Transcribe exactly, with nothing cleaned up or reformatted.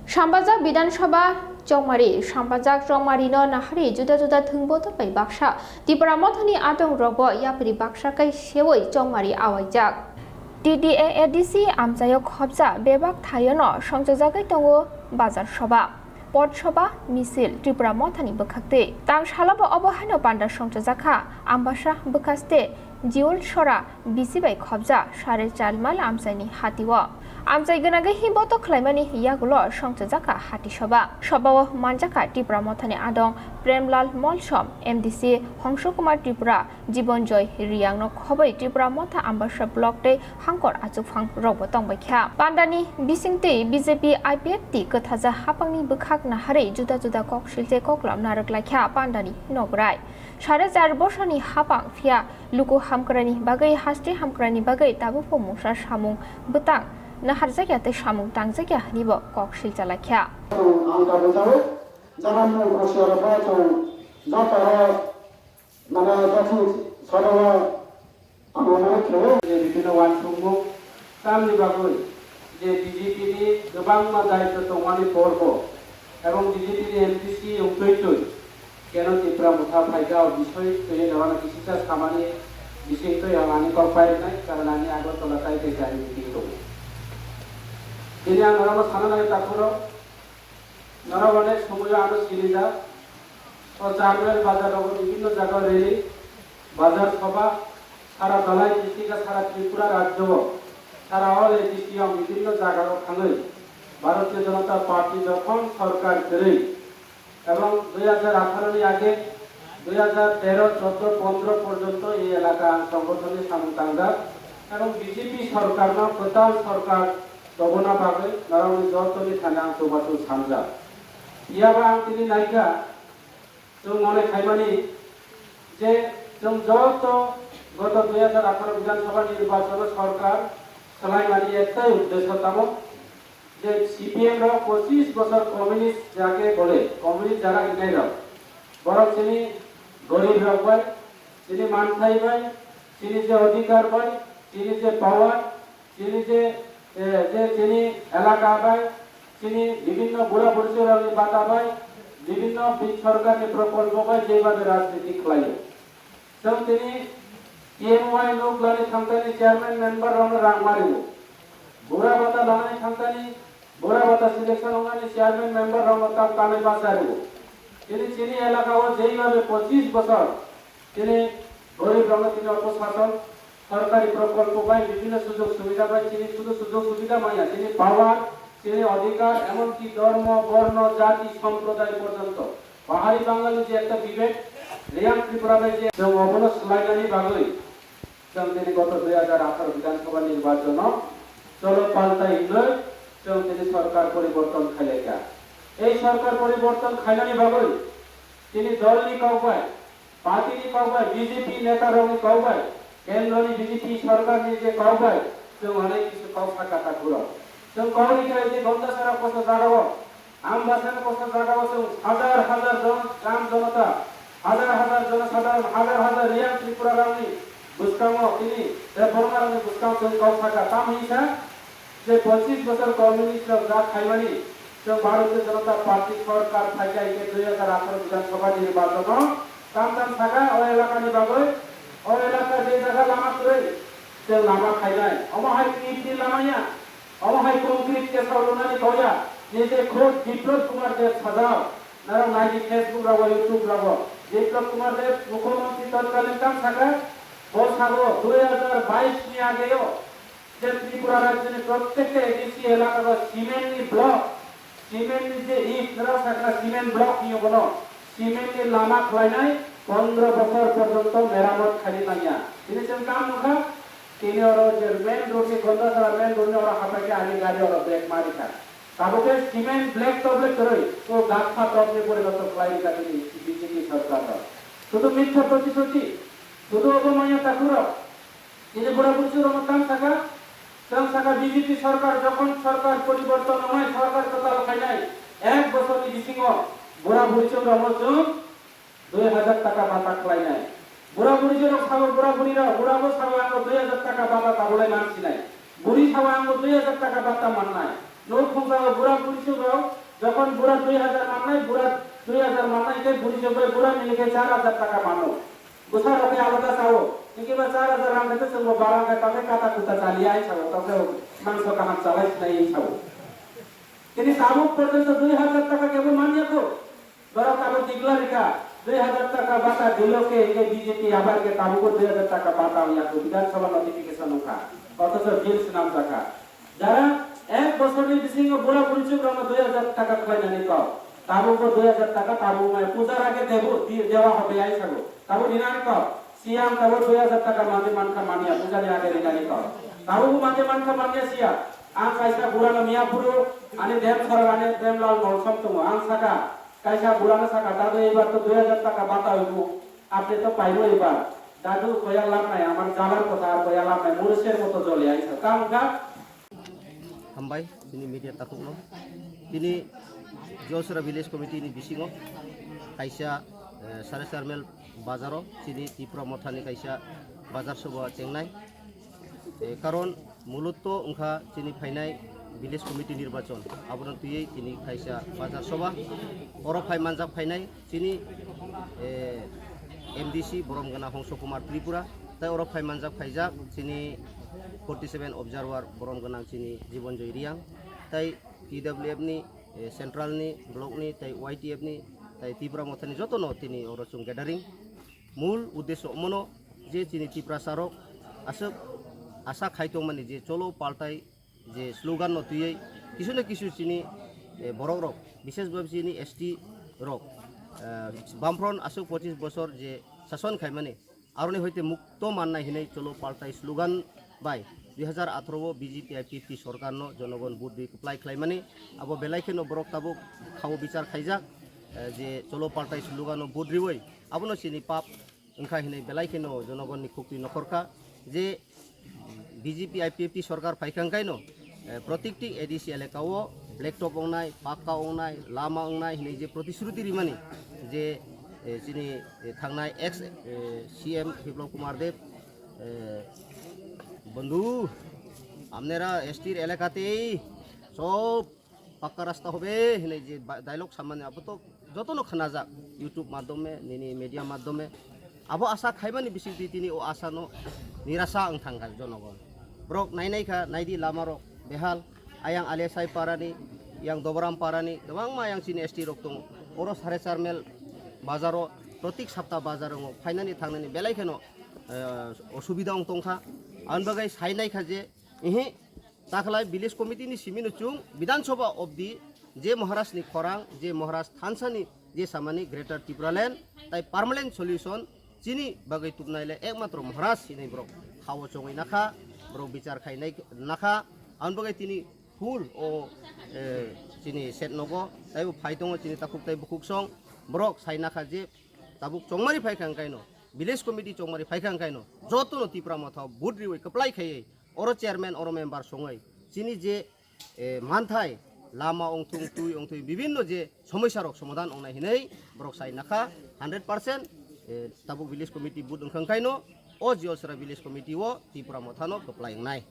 Sambajak Bidhan Sabha chongmari. Sambajak chongmari no nahari juda juda thwngboto bai baksa Tipra Mothani adong rokbo yapri baksa kai sewi chongmari awaijak. T D A A D C amchaio khopja bebak thaio no songchajagwi tongo Bazar Sabha, Pot Sabha, Misil Tipra Mothani bwkhaktwi. Tang salobo obo haino panda songchajakha Ambasa bwkhaste Jiul Sora bisi bai khopja sare char mile amchaini hatio. Amchai gwnagwi hi boto khlaimani yagulo songchajakha hati soba. Sobao manjakha Tipra Mothani adong Premlal Molsom, M D C Hongso Kumar Tripura, Jibon Joy Riyangno khoboi Tipra Motha Ambasa block tei hangkor achukphang rokbo tongbaikha. Pandani bisingtwi B J P I P F T kwthaja hapangni bwkhak naharwi juda juda kok silchai koklam narwk laikha pandani nograi. Sare char bosoni hapang phiya luku hamkrani bagwi, haste hamkrani bagwi tabukbo mungsa samung bwtang naharjakya tei samung tangjakya hwnwibo kok silchalaikha. Ang tabuk tabuk jagani mung khusi oro bo chwng joto oro mane jati sodoro amo mane khe-o. Je bibhinno uansukmung tamni bagwi je B J P ni kwbangma daityo tongmani porbo ebong B J P ni M D C wngtwi twi keno Tipra Motha phaikha o bisoi twi norokno kisisa samani bisingtwi ang ani kok pai rwnai, karon ani Agartala tai tei jani meeting tongo. Tini ang norokno sana nai takhoro norok onek somoyo ano sinijak. O Charmel bazar rogo bibhinno jaga rally, bazar soba, sara dalai district, sara Tripura rajyo, sara all A D C o bibhinno jaga rok thangwi Bharatiya Janata Party jokhon sorkar kwrwi ebong dui hajar atharo ni age dui hajar tero, choddo, pondro porjonto ei elaka ang songgothon ni samung tangjak ebong B J P sorkar no kwtal sorkar tobona bagwi norokni jotoni thani ang chubachu sanjak. Phiyaba ang tini naikha, chwng mone khaimani je chwng joto goto dui hajar atharo Bidhan Sabha nirbachono sorkar swlaimani ektai uddesho tamo je C P M rok pochis bosor communist jage bole, communist jara hinai rok, borok chini gorib rok bai, chini manthai bai, chini je odhikar bai, chini je power, chini je, eh, je chini elaka bai, chini bibhinno bura burchurokni bata bai, bibhinno bi-, sorkarni prokolpo bai jebhabe rajniti khlaio. Chwng tini T M Y nuk lani thangtani chairman member rokno rang mario. Bura bata lanani thangtani, bura bata selection wngnani chairman member rokno tam tamwi bachario. Tini chini elaka o jeibabe pochis bosor tini gorib rokno tini opo sason, sorkari prokolpo bai, bibhinno sujog subida bai, tini sudhu sujog subida manya, tini power, tini odhikar, emonki dhormo, borno, jati, somproday porjonto. Pahari Bangali je ekta bibek, Riyang Tripura bai je chwng obono swlainani bagwi chwng tini goto dui hajar atharo Bidhan Sabha nirbachono cholo paltai hinwi chwng tini sorkar poriborton khailaikha. Ei sorkar poriborton khainani bagwi tini dolni kok bai, party ni kok bai, B J P neta rokni kok bai, kendroni B J P sorkar ni je kok bai, chwng onek kisu kok sakha takhuro. Chwng kok rikha je Gandachara koso jagao, Ambasani kosto jagao chwng hajar hajar jon gram jonota, hajar hajar jonosadharon, hajar hajar Riyang Tripura rokni bwskango tini Debbarma rokni bwskango chwng kok sakha. Tamo hinsa je pochis bosor communist rok ja khaimani chwng Bharatiya Janata Party sorkar phaikha hingke dui hajar atharo Bidhan Sabha nirbachono tam tam sakha o elakani bagwi, o elaka je jaga lama kwrwi chwng lama khainai. Omo hai P F D lama ya. Omo hai concrete kesao lunani kok ya, nije khud Biplab Kumar Deb sajao, narok naidi Facebook rogo, YouTube rogo. Biplab Kumar Deb mukhyamantri totkalin tang sakha, bo sago dui hajar bais ni ageo je Tripura rajyoni prottekta A D C elakao cement ni block, cement ni je it, narok sakha cement block hinyo bono, cement ni lama khlainai pondro bosor porjonto meramot khaini nangya. Tini chwng kam nukha, Tini oro je main road ni Gandachara main road ni oro hapai khe ani gari oro brake mari kha. Tabuk khe cement black top le kwrwi o gakpha top ni poriborton khlai rikha tini B J P sorkar rok. Sudu mitha protisruti, sudu obo manya takhuk rok. Tini bura burchu rok no tam saka, chwng saka B J P sorkar jokhon sorkar poriborton wngnai sorkar kwtal khainai ek bosor ni bisingo bura burchu rok no chwng dui hajar taka bata khlainai. Bura buri jorok sabo, bura buri rok, bura bo sabo, "Ang bo dui hajar taka bata tabulai mansinai." Buri sabo, "Ang bo dui hajar taka bata mannai." Nuk khungsa o bura buri chuk rok, jokhon bura dui hajar mannai, bura dui hajar mannai khe buri chuk bai bura nini khe char hajar taka mano. Bwsa rok khe alada sao, hingke ba char hajar rang khe chwng bo barang khe tokhe kata kuta chaliya ai sao, tokhe mangso kaham chalai sinai ai sao. Tini tabuk porjonto dui hajar taka kebo manya kho. Borok tabuk digla rikha, dui hajar taka bata dilo khe, hingke B J P abar khe tabugo dui hajar taka bata wngya kho, Bidhan Sabha notification wngkha, othocho bill swnamjakha. Jara ek bosorni bisingo bura buri chukrokno dui hajar taka khlainani kok, tabugo dui hajar taka tabuk mai pujar age debu di-, dewa hobe ai sago, tabuk rinani kok, siya ang tabuk dui hajar taka mande mankha manya, pujani age rinani kok, tabugo mande mankha manya siya, ang kaisa burano miya phuru, ani dem sorok ani Premlal Molsom tongo, ang saka, Kaisa burano saka, "Dadu, ebar to dui hajar taka bata hoibo, apni to paibo ebar. Dadu, koya lab nai, amar jalar kotha ar koya lab nai, muruser moto jole aisa." Tamo kha? Hambai, chini media takhukno. Tini Josra Village Committee ni bisingo kaisa, eh, Sare Charmel bazaro chini Tipra Mothani kaisa bazar soba chengnai. Eh, karon mulotto wngkha chini phainai village committee nirbachon, abono twiwi tini kaisa bazar soba. Oro phai manjak phainai chini, eh, M D C borom gwnang Hongso Kumar Tripura, tai oro phai manjak phaijak chini forty seven observer borom gwnang chini Jibon Joy Riang, tai T W F ni, eh, central ni, block ni, tai Y T F ni, tai Tipra Mothani jotono tini oro chwng gathering. Mul uddesho omono je chini Tiprasa rok aswk asa khai tongmani je cholo paltai je slogan no twiwi kisu na kisu chini, eh, borok rok, bishesh bhabe chini S T rok, eh, Bamfront aswk pochis bosor je sason khaimani, aroni hoite mukto mannai hinwi cholo paltai slogan bai dui hajar atharo o B J P I P F T sorkar no jonogon vote rwi kwplai khlaimani, abo belai kheno borok tabuk khao bichar khaijak, eh, je cholo paltai slogan no vote riwi abono chini pap wngkha hinwi belai kheno jonogonni khuktwi nokhorkha je B J P I P F T sorkar phaikha wngkaino, eh, protikti A D C elaka o black top wngnai, pakka wngnai, lama wngnai hinwi je protishruti rimani je, eh, chini, eh, thangnai ex, eh, C M Biplab Kumar Deb, eh, "Bondhu, apnara S T elakatei sob pakka rasta hobe" hinwi je ba-, dialogue samani abo to jotono khnajak YouTube madhyome, nini media madhyome. Abo asa khaimani bisingtwi tini o asano nirasa wng thangkha jonogon. Borok nainai kha, naidi lamarok behal, ayang Aliasai parani, yang Doboram parani, kwbangma yang chini S T rok tongo. Oro Sare Charmel bazaro, protik sapta bazar wngo, phainani thangnani belai kheno, eh, osubida wng tongkha. Aboni bagwi sainai kha je, ihi, Takhlai village committee ni simi no chwng Bidhan Sabha of the je Maharaj ni khorang, je Maharaj thansa ni je samani Greater Tipraland tai permanent solution chini bagwi tubnai le ekmatro Maharaj hinwi borok khao chongwi nakha, borok bichar khainai nakha, aboni bagwi tini full o, eh, chini set nogo taibo phai tongo chini takhuk tai bukhuk song, borok sai nakha je tabuk chongmari phaikha wngkaino, village committee chongmari phaikha wngkaino, jotono Tipra Motha vote riwi kwplai khaiwi oro chairman, oro member songwi chini je, eh, manthai, lama ongthung, twi ongthung, bibinno je somosya rok somadhan ongnai hinwi borok sai nakha, hundred percent, eh, tabuk village committee vote wngkha wngkaino o Jiolsora village committee o Tipra Mothano kwplai wngnai.